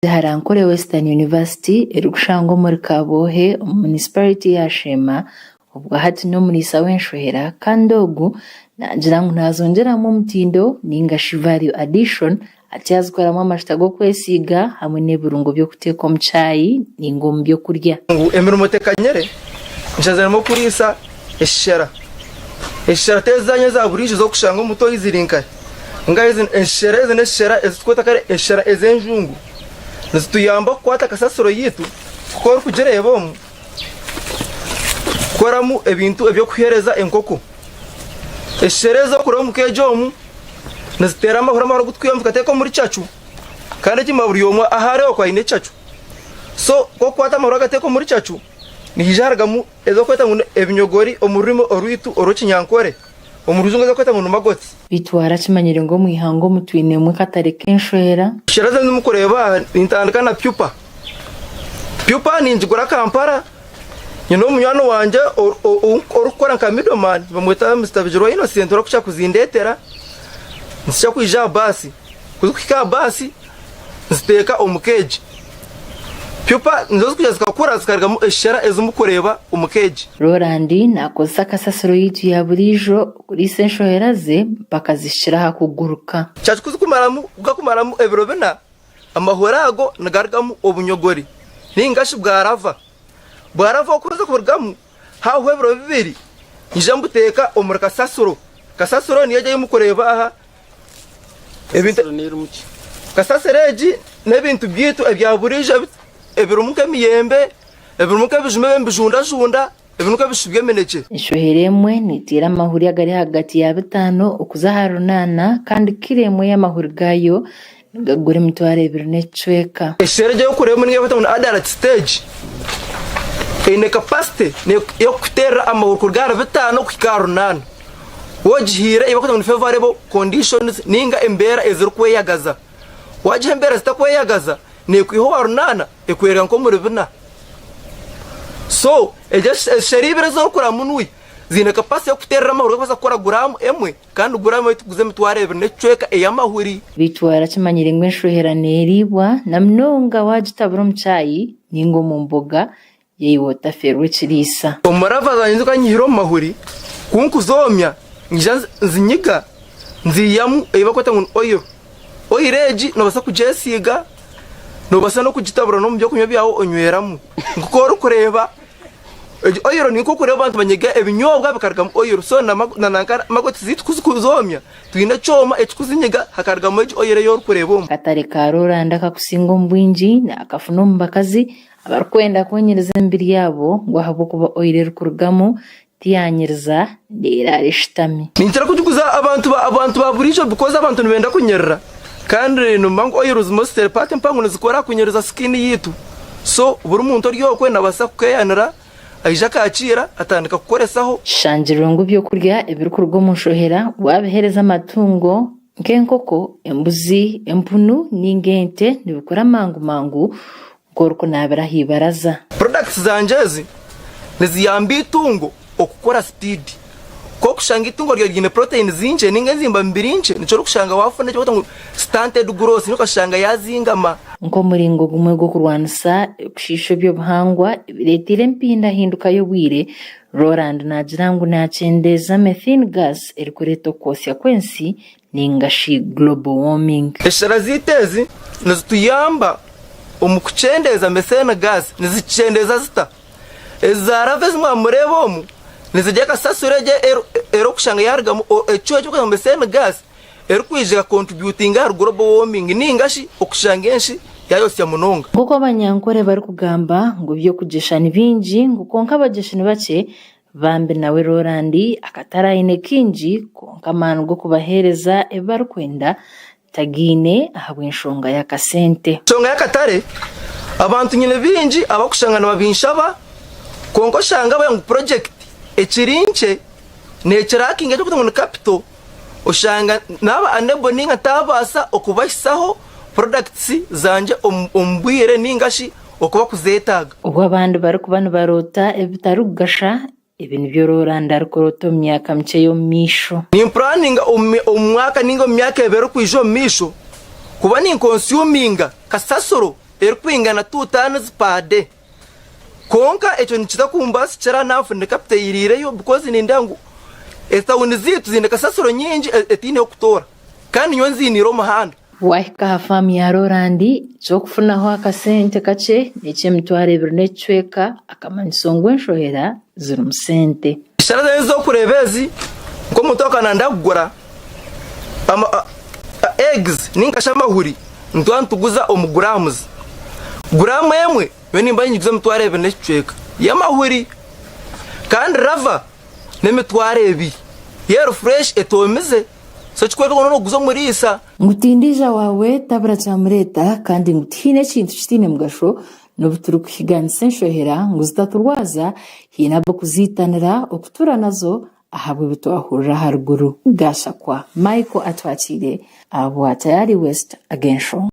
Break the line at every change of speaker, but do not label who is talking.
Harankore Western University erikushangwa omuri Kabwohe omu munisiparite ya Sheema obwa hati n'omuriisa w'enshohera kandi ogu naagira ngu naazongyeramu omutindo ninga shi value addition atyo azikoramu amajuta g'okwesiiga hamwe n'ebirungo by'okuteeka omu chai ninga omu by'okurya.
Ngu emirimo tekanyire, nshaziremu okuriisa eshishera. Eshishera t'ezaanyu eza buriijo ez'okushanga omu toyi ziri nkahi. Nga ezi eshishera ezi n'eshishera ezi turikweta kare eshishera ez'enjungu. Nizituyamba kukwata kasasiro yaitu ku orikugireeba omu kukoramu ebintu eby'okuheereza enkoko. Eshishera ezi orikureeba omu keegi omu niziteera amahuri, amahuri agu turikwihamu tugateeka omuri cacu kandi ekyima buri omwe ahu ari okwo aine ecacu. So ku orikukwata amahuri ogateeka omuri cacu nihaija harugamu ez'okweta ngu ebinyogori omu rurimi orwaitu orw'ekinyankore, omu rujungu ez'okweta ngu ni magotsi.
Beitu warakimanyire ngu omu ihanga omu twinemu akatare k'enshwera?
Eshera ezi ndimukureeba aha nintandika na pupa. Pupa ningigura Kampala, nyine omunywani wangye orikukora nka middleman bamweta Mister Bigirwa Innocent orikukira kuzindetera, nizikira kwija aha baasi, ku zirikuhika aha baasi nziteeka omu keegi. Pupa nizo zirikwija zikakura zikarugamu eshera ezi murikureeba omu keegi.
Roland naakozesa kasasiro yaitu ya buriijo kuriisa enshohera ze mpaka zihikire aha kuguruka.
Kyakyo ku zirikumaramu ebiro bina, amahuri ago nigarugamu obunyogori nainga shi bwarava. Bwarava okuheza kuburugamu haahwaho ebiro bibiri, nyija mbuteeka omuri kasasiro. Kasasiro niyo egi ei murikureeba aha. Kasasiro egi n'ebintu byaitu ebya buriijo ebirimu nk'emiyembe, ebirimu nk'ebijuma ebi nibijundajunda, ebirimu nk'ebishushu by'eminekye.
Enshohera emwe neeteera amahuri agari ahagati ya bitaano okuza aha runaana kandi kiro emwe y'amahuri gaayo nigagura emitwaro ebiri n'ekicweka.
Eshera egi orikureeba niyo barikweta ngu ni adult stage eine capacity y'okukuteerera amahuri kuruga ahari bitaano kuhika aha runaana. Wagihaire ei barikweta ngu ni favourable conditions ninga embeera ezirikweyagaza. Wagiha embeera ezitakweyagaza neekwiha owa runaana ekwereka nk'omuri bina. So egyo eshera ibiri ezi orikuramu munwe ziine capacity y'okukuteerera amahuri garikubaasa kukora guraamu emwe kandi guraamu emwe erikuguza emitwaro ebiri n'ekicweka ey'amahuri.
Beitu warakimanyire ngu enshohera neeriibwa na munonga waagitabura omu chai ninga omu mboga Yaiwe otafeerwa ekiriisa.
Omurava zangye nzikaba nyihire omu mahuri, ku nkuzoomya nyija nzinyiga nziihamu ei barikweta ngu ni oil. Oil egi noobaasa kugyesiiga, noobaasa n'okugitabura n'omu by'okunywa byawe onyweramu. Nk'oku orikureeba egi oil ni nk'oku orikureeba abantu banyiga ebinyobwa bikarugamu oil. So na nanka magoti zaitu ku zikuzoomya twine ekyoma ekikuzinyiga hakarugamu egi oil ei orikureeba omu.
Akatare ka Roranda akakusinga omu bwingi naakafuna omu bakazi Abarikwenda kwenyiriza emibiri yaabo ngu ahabw'okuba oil erikurugamu tiyanyiriza neeraara eshutami.
Ninkira kugiguza abantu abantu ba buriijo because abantu nibenda kunyirira kandi nimba ngu oils mostly part empango nizikora aha kunyiriza skin yaitu so buri muntu ori okwe nabaasa kukeyanira aija akakiira atandika kukoresaho.
Kishangirwe ngu ebyokurya ebirikuruga omu nshohera waabiheereza amatungo nk'enkoko, embuzi, empunu ninga ente nibikura mangu mangu nk'orikunaabira aha ibaraza.
Products zangye ezi niziyamba eitungo okukura speed. Ku orikushanga eitungo ryawe ryine proteins nkye ninga enzimba mibiri nkye nikyo orikushanga wafuna eki barikweta ngu stunted growth nikyo okashanga yazingama.
Nk'omuringo gumwe gw'okurwanisa okushiisha eby'obuhangwa ebireeteire empindahinduka y'obwire, Roland naagira ngu naakyendeeza methane gas erikureeta okwosya kw'ensi ninga shi global warming.
Eshara zaitu ezi nizituyamba omu kukyendeeza methane gas. Nizikyendeeza zita? Ezi za lava ezi mwamureeba omu nizirya kasasiro egyo erikushanga yarugamu ekicweka ekirikwetwa ngu methane gas erikwija eka contributinga ahari global warming ninga shi okushanga ensi yayosya munonga.
Nk'oku Abanyankore barikugamba ngu eby'okugyesha ni bingi ngu kwonka abagyeshi ni bakye, Bambi nawe Roland akatare aine kaingi kwonka amaani g'okubaheereza ebi barikwenda tagaine ahabw'enshonga y'akasente.
Enshonga y'akatare, abantu nyine baingi abarikushanga nibabinshaba kwonka oshanga bari ngu purojekiti ekiri nkye nekirakinga eki barikweta ngu ni kapito oshanga naaba unable ninga ntaabaasa okubahisaho products zangye omu bwire ninga shi okuba kuzeetaaga.
Obu abandi barikuba nibaroota ebitarikugasha, ebi nibyo Roland arikuroota omu myaka mikye y'omumaisho.
Nimpuraninga omu mwaka ninga omu myaka ebiri erikwija omu maisho kuba ninkonsuminga kasasiro. erikwingana 2 tonnes per day. Kwonka ekyo nikiza kumbaasikira naafuna capital eyiriireyo because nindeeba ngu etawuni zaitu ziine kasasiro nyingi etaine h'okutoora kandi nyowe nziiniire omuhanda.
Waahika aha faamu ya Roland, eky'okufunaho akasente kakye n'eky'emitwaro ebiri n'ekicweka, akamanyiso ngu enshohera zirimu sente.
Eshara zange ez'okureeba ezi, nk'omuntu akaba nayenda kugura eggs ninga shi amahuri nituba nituguza omu grams. Guraamu emwe nyowe nimba ninyiguza emitwaro ebiri n'ekicweka y'amahuri kandi rava n'emitwaro ebiri yeru fresh etoomize so ekikworeka ngu noba noguza omuriisa.
Ngu tindiija waawe tabura kyamureeta kandi ngu tihaine ekintu kitaine mugasho n'obu turikuhiganisa enshohera ngu zitaturwaza haine ab'okuziitanira okutura nazo ahabw'ebi twahurira aharuguru. Gashakwa Michael Atwakiire ahabwa Tayari West ag'enshonga.